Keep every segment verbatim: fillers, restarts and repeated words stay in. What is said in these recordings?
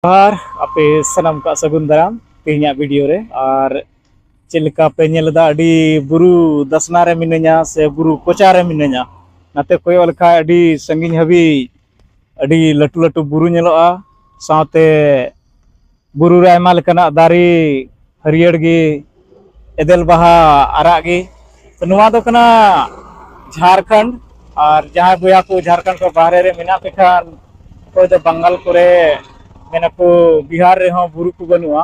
ᱟᱨ ᱟᱯᱮ ᱥᱟᱱᱟᱢ ᱠᱚᱣᱟᱜ ᱥᱟᱹᱜᱩᱱ ᱫᱟᱨᱟᱢ ᱛᱮᱦᱮᱧᱟᱜ ᱵᱷᱤᱰᱤᱭᱳ ᱨᱮ᱾ ᱟᱨ ᱪᱮᱫ ᱞᱮᱠᱟ ᱯᱮ ᱧᱮᱞ ᱮᱫᱟ, ᱟᱹᱰᱤ ᱵᱩᱨᱩ ᱫᱟᱥᱱᱟ ᱨᱮ ᱢᱤᱱᱟᱹᱧᱟ ᱥᱮ ᱵᱩᱨᱩ ᱠᱚᱪᱟ ᱨᱮ ᱢᱤᱱᱟᱹᱧᱟ᱾ ᱱᱟᱛᱮ ᱠᱚᱭᱚᱜ ᱞᱮᱠᱷᱟᱡ ᱟᱹᱰᱤ ᱥᱟᱺᱜᱤᱧ ᱦᱟᱹᱵᱤᱡ ᱟᱹᱰᱤ ᱞᱟᱹᱴᱩ ᱞᱟᱹᱴᱩ ᱵᱩᱨᱩ ᱧᱮᱞᱚᱜᱼᱟ, ᱥᱟᱶᱛᱮ ᱵᱩᱨᱩ ᱨᱮ ᱟᱭᱢᱟ ᱞᱮᱠᱟᱱᱟᱜ ᱫᱟᱨᱮ ᱦᱟᱹᱨᱭᱟᱹᱲ ᱜᱮ ᱮᱫᱮᱞ ᱵᱟᱦᱟ ᱟᱨᱟᱜ ᱜᱮ᱾ ᱛᱚ, ᱱᱚᱣᱟ ᱫᱚ ᱠᱟᱱᱟ ᱡᱷᱟᱲᱠᱷᱚᱸᱰ᱾ ᱟᱨ ᱡᱟᱦᱟᱸᱭ ᱵᱚᱭᱦᱟ ᱠᱚ ᱡᱷᱟᱲᱠᱷᱚᱸᱰ ᱠᱷᱚᱱ ᱵᱟᱦᱨᱮ ᱨᱮ ᱢᱮᱱᱟᱜ ᱯᱮ ᱠᱷᱟᱱ, ᱚᱠᱚᱭ ᱫᱚ ᱵᱟᱝᱜᱟᱞ ᱠᱚᱨᱮ, ᱢᱮᱱᱟᱠᱚ ᱵᱤᱦᱟᱨ ᱨᱮᱦᱚᱸ ᱵᱩᱨᱩ ᱠᱚ ᱵᱟᱹᱱᱩᱜᱼᱟ᱾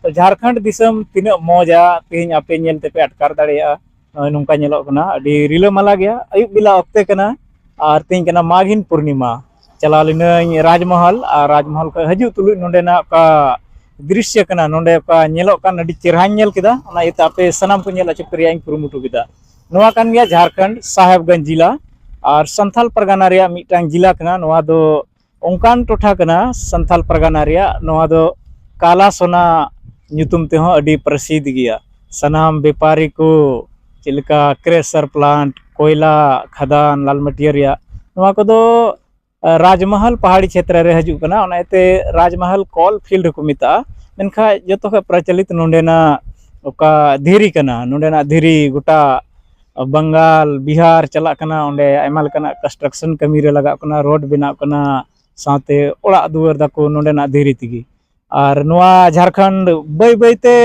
ᱛᱚ, ᱡᱷᱟᱲᱠᱷᱚᱸᱰ ᱫᱤᱥᱚᱢ ᱛᱤᱱᱟᱹᱜ ᱢᱚᱡᱟ, ᱛᱮᱦᱮᱧ ᱟᱯᱮ ᱧᱮᱞ ᱛᱮᱯᱮ ᱟᱴᱠᱟᱨ ᱫᱟᱲᱮᱭᱟᱜᱼᱟ᱾ ᱱᱚᱜᱼᱚᱭ ᱱᱚᱝᱠᱟ ᱧᱮᱞᱚᱜ ᱠᱟᱱᱟ, ᱟᱹᱰᱤ ᱨᱤᱞᱟᱹᱢᱟᱞᱟ ᱜᱮᱭᱟ᱾ ᱟᱹᱭᱩᱵ ᱵᱮᱞᱟ ᱚᱠᱛᱮ ᱠᱟᱱᱟ ᱟᱨ ᱛᱮᱦᱮᱧ ᱠᱟᱱᱟ ᱢᱟᱜᱷᱤᱱ ᱯᱩᱨᱱᱤᱢᱟ᱾ ᱪᱟᱞᱟᱣ ᱞᱤᱱᱟᱹᱧ ᱨᱟᱡᱽᱢᱚᱦᱚᱞ, ᱟᱨ ᱨᱟᱡᱽᱢᱚᱦᱚᱞ ᱠᱷᱚᱱ ᱦᱤᱡᱩᱜ ᱛᱩᱞᱩᱡ ᱱᱚᱸᱰᱮᱱᱟᱜ ᱚᱠᱟ ᱫᱨᱤᱥᱭᱚ ᱠᱟᱱᱟ, ᱱᱚᱸᱰᱮ ᱚᱠᱟ ᱧᱮᱞᱚᱜ ᱠᱟᱱ, ᱟᱹᱰᱤ ᱪᱮᱦᱨᱟᱧ ᱧᱮᱞ ᱠᱮᱫᱟ᱾ ᱚᱱᱟ ᱤᱭᱟᱹᱛᱮ ᱟᱯᱮ ᱥᱟᱱᱟᱢ ᱠᱚ ᱧᱮᱞ ᱦᱚᱪᱚ ᱯᱮ ᱨᱮᱭᱟᱜ ᱤᱧ ᱠᱩᱨᱩᱢᱩᱴᱩ ᱠᱮᱫᱟ᱾ ᱱᱚᱣᱟ ᱠᱟᱱ ᱜᱮᱭᱟ ᱡᱷᱟᱲᱠᱷᱚᱸᱰ ᱥᱟᱦᱮᱵᱽᱜᱚᱸᱡᱽ ᱡᱤᱞᱟ, ᱟᱨ ᱥᱟᱱᱛᱷᱟᱞ ᱯᱟᱨᱜᱟᱱᱟ ᱨᱮᱭᱟᱜ ᱢᱤᱫᱴᱟᱝ ᱡᱤᱞᱟ ᱠᱟᱱᱟ᱾ ᱱᱚᱣᱟ ᱫᱚ ᱚᱱᱠᱟᱱ ᱴᱚᱴᱷᱟ ᱠᱟᱱᱟ ᱥᱟᱱᱛᱷᱟᱞ ᱯᱟᱨᱜᱟᱱᱟ ᱨᱮᱭᱟᱜ, ᱱᱚᱣᱟ ᱫᱚ ᱠᱟᱞᱟ ᱥᱳᱱᱟ ᱧᱩᱛᱩᱢ ᱛᱮᱦᱚᱸ ᱟᱹᱰᱤ ᱯᱨᱚᱥᱤᱫᱷ ᱜᱮᱭᱟ᱾ ᱥᱟᱱᱟᱢ ᱵᱮᱯᱟᱨᱤ ᱠᱚ, ᱪᱮᱫ ᱞᱮᱠᱟ ᱠᱨᱮᱥᱟᱨ ᱯᱞᱟᱱᱴ, ᱠᱚᱭᱞᱟ ᱠᱷᱟᱫᱟᱱ, ᱞᱟᱞ ᱢᱟᱹᱴᱤᱭᱟᱹ ᱨᱮᱭᱟᱜ, ᱱᱚᱣᱟ ᱠᱚᱫᱚ ᱨᱟᱡᱽᱢᱟᱦᱟᱞ ᱯᱟᱦᱟᱲᱤ ᱪᱷᱮᱛᱨᱚ ᱨᱮ ᱦᱤᱡᱩᱜ ᱠᱟᱱᱟ᱾ ᱚᱱᱟ ᱤᱭᱟᱹᱛᱮ ᱨᱟᱡᱽᱢᱟᱦᱟᱞ ᱠᱚᱞ ᱯᱷᱤᱞᱰ ᱦᱚᱸᱠᱚ ᱢᱮᱛᱟᱜᱼᱟ᱾ ᱢᱮᱱᱠᱷᱟᱱ ᱡᱚᱛᱚ ᱠᱷᱚᱱ ᱯᱨᱚᱪᱚᱞᱤᱛ ᱱᱚᱸᱰᱮᱱᱟᱜ ᱚᱠᱟ ᱫᱷᱤᱨᱤ ᱠᱟᱱᱟ, ᱱᱚᱸᱰᱮᱱᱟᱜ ᱫᱷᱤᱨᱤ ᱜᱚᱴᱟ ᱵᱟᱝᱜᱟᱞ, ᱵᱤᱦᱟᱨ ᱪᱟᱞᱟᱜ ᱠᱟᱱᱟ᱾ ᱚᱸᱰᱮ ᱟᱭᱢᱟ ᱞᱮᱠᱟᱱᱟᱜ ᱠᱚᱱᱥᱴᱨᱟᱠᱥᱚᱱ ᱠᱟᱹᱢᱤ ᱨᱮ ᱞᱟᱜᱟᱜ ᱠᱟᱱᱟ, ᱨᱳᱰ ᱵᱮᱱᱟᱜ ᱠᱟᱱᱟ, ᱥᱟᱶᱛᱮ ᱚᱲᱟᱜ ᱫᱩᱣᱟᱹᱨ ᱫᱟᱠᱚ ᱱᱚᱸᱰᱮᱱᱟᱜ ᱫᱷᱤᱨᱤ ᱛᱮᱜᱮ᱾ ᱟᱨ ᱱᱚᱣᱟ ᱡᱷᱟᱲᱠᱷᱚᱸᱰ ᱵᱟᱹᱭ ᱵᱟᱹᱭ ᱛᱮ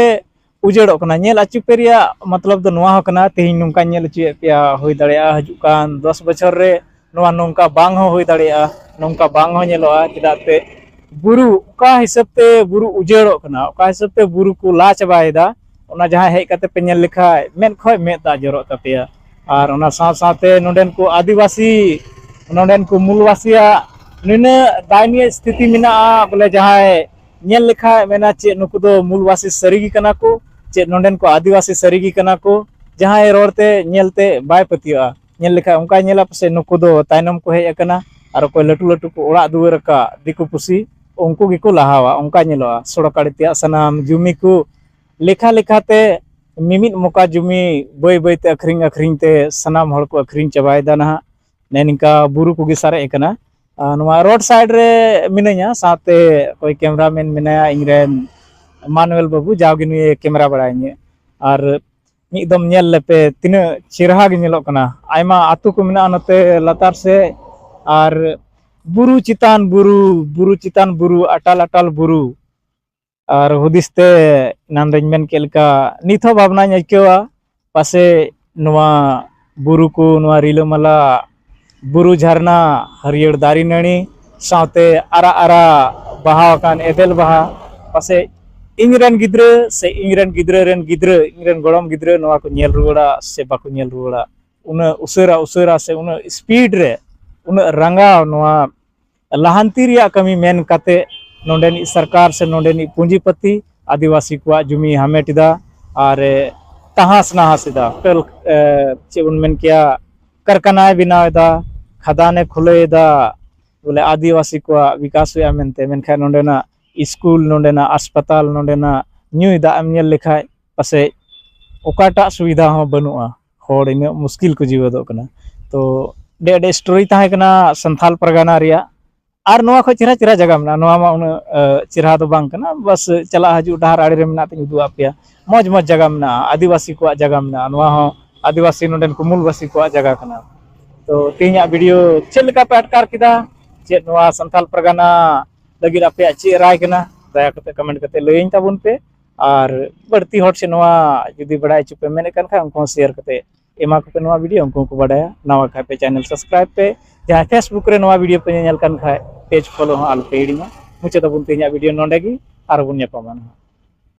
ᱩᱡᱟᱹᱲᱚᱜ ᱠᱟᱱᱟ᱾ ᱧᱮᱞ ᱟᱹᱪᱩ ᱯᱮ ᱨᱮᱭᱟᱜ ᱢᱚᱛᱞᱚᱵ ᱫᱚ ᱱᱚᱣᱟ ᱦᱚᱸ ᱠᱟᱱᱟ, ᱛᱮᱦᱮᱧ ᱱᱚᱝᱠᱟᱧ ᱧᱮᱞ ᱦᱚᱪᱚᱭᱮᱫ ᱯᱮᱭᱟ, ᱦᱩᱭ ᱫᱟᱲᱮᱭᱟᱜᱼᱟ ᱦᱤᱡᱩᱜ ᱠᱟᱱ ᱫᱚᱥ ᱵᱚᱪᱷᱚᱨ ᱨᱮ ᱱᱚᱣᱟ ᱱᱚᱝᱠᱟ ᱵᱟᱝ ᱦᱚᱸ ᱦᱩᱭ ᱫᱟᱲᱮᱭᱟᱜᱼᱟ, ᱱᱚᱝᱠᱟ ᱵᱟᱝ ᱦᱚᱸ ᱧᱮᱞᱚᱜᱼᱟ᱾ ᱪᱮᱫᱟᱜ ᱛᱮ ᱵᱩᱨᱩ ᱚᱠᱟ ᱦᱤᱥᱟᱹᱵ ᱛᱮ ᱵᱩᱨᱩ ᱩᱡᱟᱹᱲᱚᱜ ᱠᱟᱱᱟ, ᱚᱠᱟ ᱦᱤᱥᱟᱹᱵ ᱛᱮ ᱵᱩᱨᱩ ᱠᱚ ᱞᱟ ᱪᱟᱵᱟᱭᱮᱫᱟ, ᱚᱱᱟ ᱡᱟᱦᱟᱸᱭ ᱦᱮᱡ ᱠᱟᱛᱮ ᱯᱮ ᱧᱮᱞ ᱞᱮᱠᱷᱟᱡ ᱢᱮᱫ ᱠᱷᱚᱡ ᱢᱮᱫ ᱫᱟᱜ ᱡᱚᱨᱚᱜ ᱛᱟᱯᱮᱭᱟ᱾ ᱟᱨ ᱚᱱᱟ ᱥᱟᱶ ᱥᱟᱶᱛᱮ ᱱᱚᱸᱰᱮᱱ ᱠᱚ ᱟᱹᱫᱤᱵᱟᱹᱥᱤ, ᱱᱚᱸᱰᱮᱱ ᱠᱚ ᱢᱩᱞᱵᱟᱹᱥᱤᱭᱟᱜ ᱱᱤᱱᱟᱹᱜ ᱫᱟᱭᱱᱤᱭᱚ ᱥᱛᱷᱤᱛᱤ ᱢᱮᱱᱟᱜᱼᱟ, ᱵᱚᱞᱮ ᱡᱟᱦᱟᱸᱭ ᱧᱮᱞ ᱞᱮᱠᱷᱟᱡ ᱢᱮᱱᱟ ᱪᱮᱫ ᱱᱩᱠᱩ ᱫᱚ ᱢᱩᱞᱵᱟᱹᱥᱤ ᱥᱟᱹᱨᱤ ᱜᱮ ᱠᱟᱱᱟ ᱠᱚ, ᱪᱮᱫ ᱱᱚᱸᱰᱮᱱ ᱠᱚ ᱟᱹᱫᱤᱵᱟᱹᱥᱤ ᱥᱟᱹᱨᱤ ᱜᱮ ᱠᱟᱱᱟ ᱠᱚ᱾ ᱡᱟᱦᱟᱸᱭ ᱨᱚᱲ ᱛᱮ ᱧᱮᱞ ᱛᱮ ᱵᱟᱭ ᱯᱟᱹᱛᱭᱟᱹᱜᱼᱟ, ᱧᱮᱞ ᱞᱮᱠᱷᱟᱡ ᱚᱱᱠᱟᱭ ᱧᱮᱞᱟ ᱯᱟᱥᱮᱡ ᱱᱩᱠᱩ ᱫᱚ ᱛᱟᱭᱱᱚᱢ ᱠᱚ ᱦᱮᱡ ᱟᱠᱟᱱᱟ, ᱟᱨ ᱚᱠᱚᱭ ᱞᱟᱹᱴᱩ ᱞᱟᱹᱴᱩ ᱠᱚ ᱚᱲᱟᱜ ᱫᱩᱣᱟᱹᱨ ᱟᱠᱟᱫ ᱫᱤᱠᱩ ᱯᱩᱥᱤ, ᱩᱱᱠᱩ ᱜᱮᱠᱚ ᱞᱟᱦᱟᱣᱟ, ᱚᱱᱠᱟ ᱧᱮᱞᱚᱜᱼᱟ᱾ ᱥᱚᱲᱚᱠ ᱟᱲᱮ ᱛᱮᱭᱟᱜ ᱥᱟᱱᱟᱢ ᱡᱩᱢᱤ ᱠᱚ ᱞᱮᱠᱷᱟ ᱞᱮᱠᱷᱟᱛᱮ ᱢᱤᱢᱤᱫ ᱢᱚᱠᱟ ᱡᱩᱢᱤ ᱵᱟᱹᱭ ᱵᱟᱹᱭᱛᱮ ᱟᱹᱠᱷᱨᱤᱧ ᱟᱹᱠᱷᱨᱤᱧ ᱛᱮ ᱥᱟᱱᱟᱢ ᱦᱚᱲ ᱠᱚ ᱟᱹᱠᱷᱨᱤᱧ ᱪᱟᱵᱟᱭᱮᱫᱟ ᱱᱟᱦᱟᱜ᱾ ᱱᱮ ᱱᱤᱝᱠᱟ ᱵᱩᱨᱩ ᱠᱚᱜᱮ ᱥᱟᱨᱮᱡ ᱟᱠᱟᱱᱟ᱾ ᱟᱨ ᱱᱚᱣᱟ ᱨᱳᱰ ᱥᱟᱭᱤᱰ ᱨᱮ ᱢᱤᱱᱟᱹᱧᱟ, ᱥᱟᱶᱛᱮ ᱚᱠᱚᱭ ᱠᱮᱢᱨᱟᱢᱮᱱ ᱢᱮᱱᱟᱭᱟ, ᱤᱧᱨᱮᱱ ᱢᱟᱱᱩᱣᱮᱞ ᱵᱟᱹᱵᱩ, ᱡᱟᱣᱜᱮ ᱱᱩᱭᱮ ᱠᱮᱢᱨᱟ ᱵᱟᱲᱟᱭᱤᱧᱟᱹ᱾ ᱟᱨ ᱢᱤᱫ ᱫᱚᱢ ᱧᱮᱞ ᱞᱮᱯᱮ, ᱛᱤᱱᱟᱹᱜ ᱪᱮᱨᱦᱟ ᱜᱮ ᱧᱮᱞᱚᱜ ᱠᱟᱱᱟ᱾ ᱟᱭᱢᱟ ᱟᱹᱛᱩ ᱠᱚ ᱢᱮᱱᱟᱜᱼᱟ ᱱᱚᱛᱮ ᱞᱟᱛᱟᱨ ᱥᱮᱫ, ᱟᱨ ᱵᱩᱨᱩ ᱪᱮᱛᱟᱱ ᱵᱩᱨᱩ, ᱵᱩᱨᱩ ᱪᱮᱛᱟᱱ ᱵᱩᱨᱩ, ᱟᱴᱟᱞ ᱟᱴᱟᱞ ᱵᱩᱨᱩ᱾ ᱟᱨ ᱦᱩᱫᱤᱥ ᱛᱮ ᱮᱱᱟᱱ ᱨᱮᱧ ᱢᱮᱱ ᱠᱮᱫ ᱞᱮᱠᱟ, ᱱᱤᱛ ᱦᱚᱸ ᱵᱷᱟᱵᱽᱱᱟᱧ ᱟᱹᱭᱠᱟᱹᱣᱟ, ᱯᱟᱥᱮᱡ ᱱᱚᱣᱟ ᱵᱩᱨᱩ ᱠᱚ, ᱱᱚᱣᱟ ᱨᱤᱞᱟᱹᱢᱟᱞᱟ ᱵᱩᱨᱩ, ᱡᱷᱟᱨᱱᱟ, ᱦᱟᱹᱨᱭᱟᱹᱲ ᱫᱟᱨᱮ ᱱᱟᱹᱲᱤ, ᱥᱟᱶᱛᱮ ᱟᱨᱟᱜ ᱟᱨᱟᱜ ᱵᱟᱦᱟ ᱟᱠᱟᱱ ᱮᱫᱮᱞ ᱵᱟᱦᱟ, ᱯᱟᱥᱮᱡ ᱤᱧ ᱨᱮᱱ ᱜᱤᱫᱽᱨᱟᱹ ᱥᱮ ᱤᱧ ᱨᱮᱱ ᱜᱤᱫᱽᱨᱟᱹ ᱨᱮᱱ ᱜᱤᱫᱽᱨᱟᱹ, ᱤᱧ ᱨᱮᱱ ᱜᱚᱲᱚᱢ ᱜᱤᱫᱽᱨᱟᱹ ᱱᱚᱣᱟ ᱠᱚ ᱧᱮᱞ ᱨᱩᱣᱟᱹᱲᱟ ᱥᱮ ᱵᱟᱠᱚ ᱧᱮᱞ ᱨᱩᱣᱟᱹᱲᱟ᱾ ᱩᱱᱟᱹᱜ ᱩᱥᱟᱹᱨᱟ ᱩᱥᱟᱹᱨᱟ ᱥᱮ ᱩᱱᱟᱹᱜ ᱥᱯᱤᱰ ᱨᱮ, ᱩᱱᱟᱹᱜ ᱨᱟᱸᱜᱟᱣ ᱱᱚᱣᱟ ᱞᱟᱦᱟᱱᱛᱤ ᱨᱮᱭᱟᱜ ᱠᱟᱹᱢᱤ ᱢᱮᱱ ᱠᱟᱛᱮ, ᱱᱚᱰᱮᱱᱤᱡ ᱥᱚᱨᱠᱟᱨ ᱥᱮ ᱱᱚᱰᱮᱱᱤᱡ ᱯᱩᱸᱡᱤᱯᱟᱹᱛᱤ ᱟᱹᱫᱤᱵᱟᱹᱥᱤ ᱠᱚᱣᱟᱜ ᱡᱩᱢᱤ ᱦᱟᱢᱮᱴ ᱮᱫᱟ ᱟᱨ ᱮ ᱛᱟᱦᱟᱥ ᱱᱟᱦᱟᱥ ᱮᱫᱟ᱾ ᱦᱳᱴᱮᱞ, ᱮ, ᱪᱮᱫ ᱵᱚᱱ ᱢᱮᱱ ᱠᱮᱭᱟ, ᱠᱟᱨᱠᱷᱟᱱᱟᱭ ᱵᱮᱱᱟᱣ ᱮᱫᱟ, ᱠᱷᱟᱫᱟᱱᱮ ᱠᱷᱩᱞᱟᱹᱣ ᱮᱫᱟ, ᱵᱚᱞᱮ ᱟᱹᱫᱤᱵᱟᱹᱥᱤ ᱠᱚᱣᱟᱜ ᱵᱤᱠᱟᱥ ᱦᱩᱭᱩᱜᱼᱟ ᱢᱮᱱᱛᱮ, ᱢᱮᱱᱠᱷᱟᱱ ᱱᱚᱰᱮᱱᱟᱜ ᱥᱠᱩᱞ, ᱱᱚᱰᱮᱱᱟᱜ ᱟᱥᱯᱟᱛᱟᱞ, ᱱᱚᱰᱮᱱᱟᱜ ᱧᱩᱭ ᱫᱟᱜ ᱮᱢ ᱧᱮᱞ ᱞᱮᱠᱷᱟᱡ ᱯᱟᱥᱮᱡ ᱚᱠᱟᱴᱟᱜ ᱥᱩᱵᱤᱫᱷᱟ ᱦᱚᱸ ᱵᱟᱹᱱᱩᱜᱼᱟ᱾ ᱦᱚᱲ ᱤᱱᱟᱹᱜ ᱢᱩᱥᱠᱤᱞ ᱠᱚ ᱡᱤᱣᱮᱫᱚᱜ ᱠᱟᱱᱟ᱾ ᱛᱚ ᱟᱹᱰᱤ ᱟᱹᱰᱤ ᱥᱴᱳᱨᱤ ᱛᱟᱦᱮᱸ ᱠᱟᱱᱟ ᱥᱟᱱᱛᱷᱟᱞ ᱯᱟᱨᱜᱟᱱᱟ ᱨᱮᱭᱟᱜ᱾ ᱟᱨ ᱱᱚᱣᱟ ᱠᱷᱚᱡ ᱪᱮᱦᱨᱟ ᱪᱮᱦᱨᱟ ᱡᱟᱭᱜᱟ ᱢᱮᱱᱟᱜᱼᱟ᱾ ᱱᱚᱣᱟ ᱢᱟ ᱩᱱᱟᱹᱜ, ᱮ, ᱪᱮᱦᱨᱟ ᱫᱚ ᱵᱟᱝ ᱠᱟᱱᱟ, ᱵᱟᱥ ᱪᱟᱞᱟᱜ ᱦᱤᱡᱩᱜ ᱰᱟᱦᱟᱨ ᱟᱲᱮ ᱨᱮ ᱢᱮᱱᱟᱜ ᱛᱤᱧ ᱩᱫᱩᱜ ᱟᱯᱮᱭᱟ᱾ ᱢᱚᱡᱽ ᱢᱚᱡᱽ ᱡᱟᱭᱜᱟ ᱢᱮᱱᱟᱜᱼᱟ, ᱟᱹᱫᱤᱵᱟᱹᱥᱤ ᱠᱚᱣᱟᱜ ᱡᱟᱭᱜᱟ ᱢᱮᱱᱟᱜᱼᱟ᱾ ᱱᱚᱣᱟ ᱦᱚᱸ ᱟᱹᱫᱤᱵᱟᱹᱥᱤ ᱱᱚᱰᱮᱱ ᱠᱚ ᱢᱩᱞᱵᱟᱹᱥᱤ ᱠᱚᱣᱟᱜ ᱡᱟᱭᱜᱟ ᱠᱟᱱᱟ᱾ ᱛᱚ ᱛᱮᱦᱮᱧᱟᱜ ᱵᱷᱤᱰᱤᱭᱳ ᱪᱮᱫ ᱞᱮᱠᱟ ᱯᱮ ᱟᱴᱠᱟᱨ ᱠᱮᱫᱟ? ᱪᱮᱫ ᱱᱚᱣᱟ ᱥᱟᱱᱛᱷᱟᱞ ᱯᱟᱨᱜᱟᱱᱟ ᱞᱟᱹᱜᱤᱫ ᱟᱯᱮᱭᱟᱜ ᱪᱮᱫ ᱨᱟᱭ ᱠᱟᱱᱟ? ᱫᱟᱭᱟ ᱠᱟᱛᱮ ᱠᱚᱢᱮᱱᱴ ᱠᱟᱛᱮ ᱞᱟᱹᱭᱟᱹᱧ ᱛᱟᱵᱚᱱ ᱯᱮ᱾ ᱟᱨ ᱵᱟᱹᱲᱛᱤ ᱦᱚᱲ ᱥᱮ ᱱᱚᱣᱟ ᱡᱩᱫᱤ ᱵᱟᱲᱟᱭ ᱦᱚᱪᱚ ᱯᱮ ᱢᱮᱱᱮᱫ ᱠᱟᱱ ᱠᱷᱟᱱ, ᱩᱱᱠᱩ ᱦᱚᱸ ᱥᱮᱭᱟᱨ ᱠᱟᱛᱮ ᱮᱢᱟ ᱠᱚᱯᱮ ᱱᱚᱣᱟ ᱵᱷᱤᱰᱤᱭᱳ, ᱩᱱᱠᱩ ᱦᱚᱸᱠᱚ ᱵᱟᱰᱟᱭᱟ᱾ ᱱᱟᱣᱟ ᱠᱷᱟᱡ ᱯᱮ ᱪᱮᱱᱮᱞ ᱥᱟᱵᱥᱠᱨᱟᱭᱤᱵ ᱯᱮ, ᱡᱟᱦᱟᱸᱭ ᱯᱷᱮᱥᱵᱩᱠ ᱨᱮ ᱱᱚᱣᱟ ᱵᱷᱤᱰᱤᱭᱳ ᱯᱮ ᱧᱮᱧᱮᱞ ᱠᱟᱱ ᱠᱷᱟᱡ ᱯᱮᱡᱽ ᱯᱷᱚᱞᱳ ᱦᱚᱸ ᱟᱞᱚᱯᱮ ᱦᱤᱲᱤᱧᱟ᱾ ᱢᱩᱪᱟᱹᱫ ᱟᱵᱚᱱ ᱛᱮᱦᱮᱧᱟᱜ ᱵᱷᱤᱰᱤᱭᱳ ᱱᱚᱸᱰᱮ ᱜᱮ, ᱟᱨᱦᱚᱸ ᱵᱚᱱ ᱧᱟᱯᱟᱢᱟ ᱱᱟᱦᱟᱜ᱾